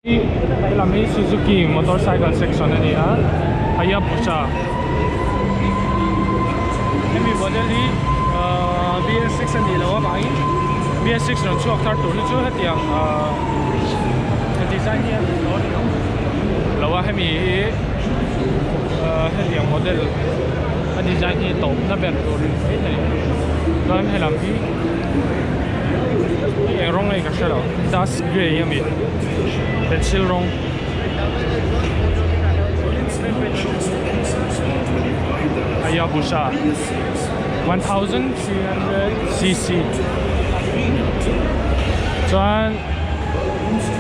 Helam hi Suzuki motorcycle section a ni a, Hayabusa hemi model hi ahh BS six a nih loh avangin BS six rawn chhuak thar tur hi chu hetiang ahh design hi a ni dawn lo a hemi hi ahh hetiang model a design hi tawpna ber tur a ni maithei chuan helam hi eng rawng nge ka hre lo dust grey a mi pencil rawng. Hayabusa 1300 cc chuan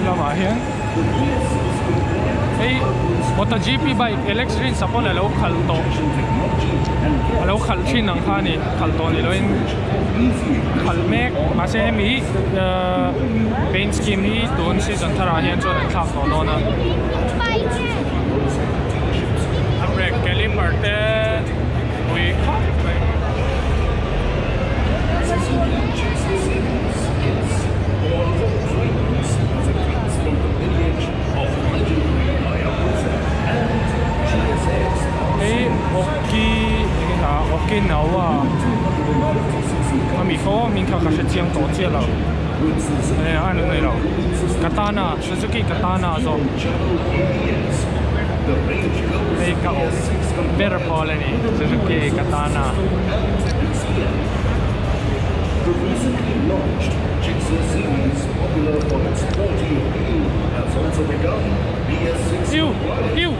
lamah hian hei MotoGP bike Alex Rins a pawn alo khalh tawh alo khalh thin ang kha a ni khalh tawh ni loin khalh mek mahse hemi ahh paint scheme hi tun season tharah hian chuan an thlak tawh dawn a a brake caliper te pui khawp mai. Hei Oki enge kha Okinawa ami khaw hming kha ka hre chiang tawh chiah lo eh a ni lo Katana Suzuki Katana zawk hei ka awm ber pawl a ni Suzuki Katana. Iu iu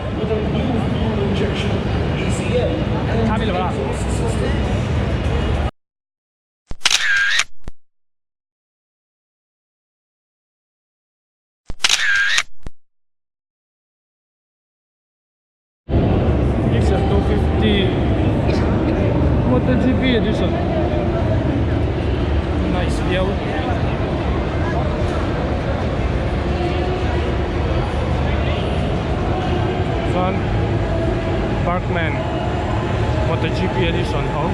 Gixxer 250 MotoGP edition nice viau chuan Burgman MotoGP edition ho.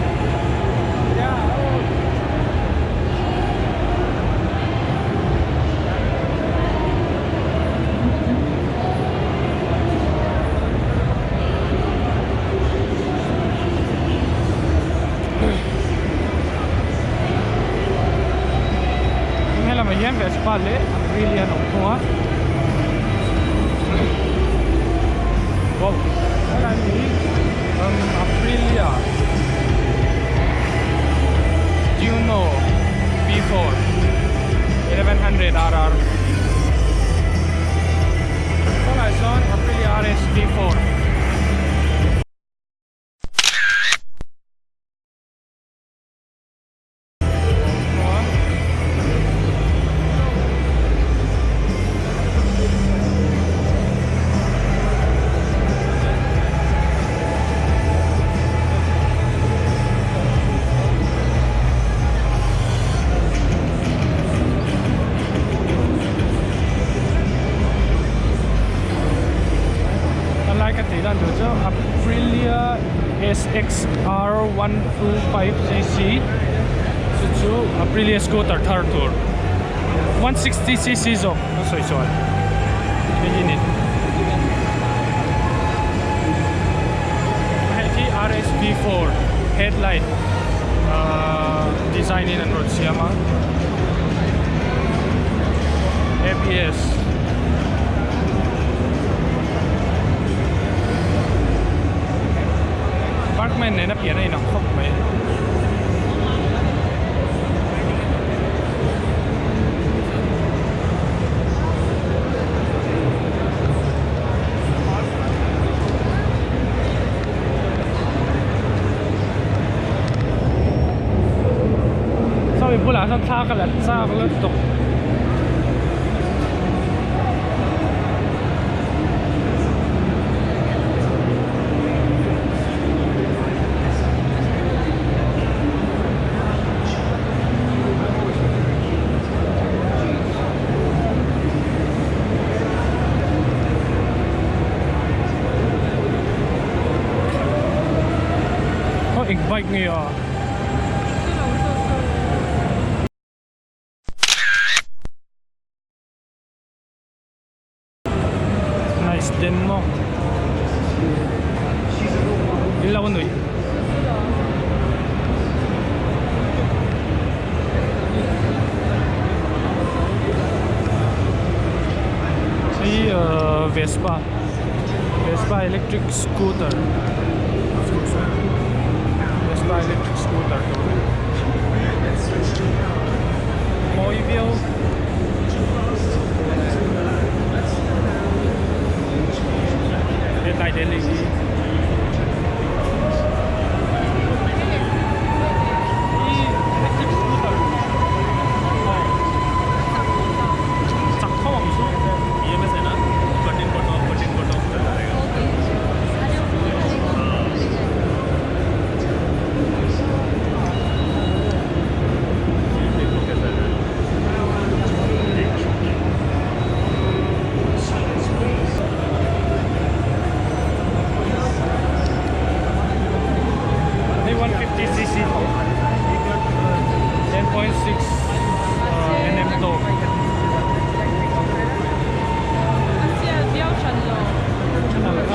Helamah hian Vespa leh Aprilia an awm thung a wow helai hi Aprilia Tuono V4 1100 RR. Tunah chuan Aprilia RS V4. A lai ka tih dan tur chu Aprilia SXR 125cc chu chu Aprilia scooter thar tur 160cc zawk ka sawi chuan hei hi a ni hei khi RSV4 headlight ahh design in an rawn siam a. ABS Parkman nena pian a inang khawp mai. Sawi bulah sawn thla ka la chak lutuk. Aw eng bike nge a? Nice demo in lo nuih. Hei Vespa Vespa electric scooter Vespa electric scooter tur a ni mawi viau. Hetlai te hi electric scooter chak tho ang chu. Hei 150cc tho 10.6 nm torque.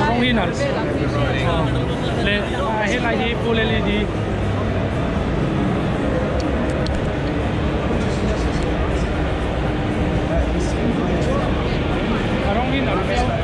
Rawng hi nalh leh helai hi full LED. A rawng hi nalh viau.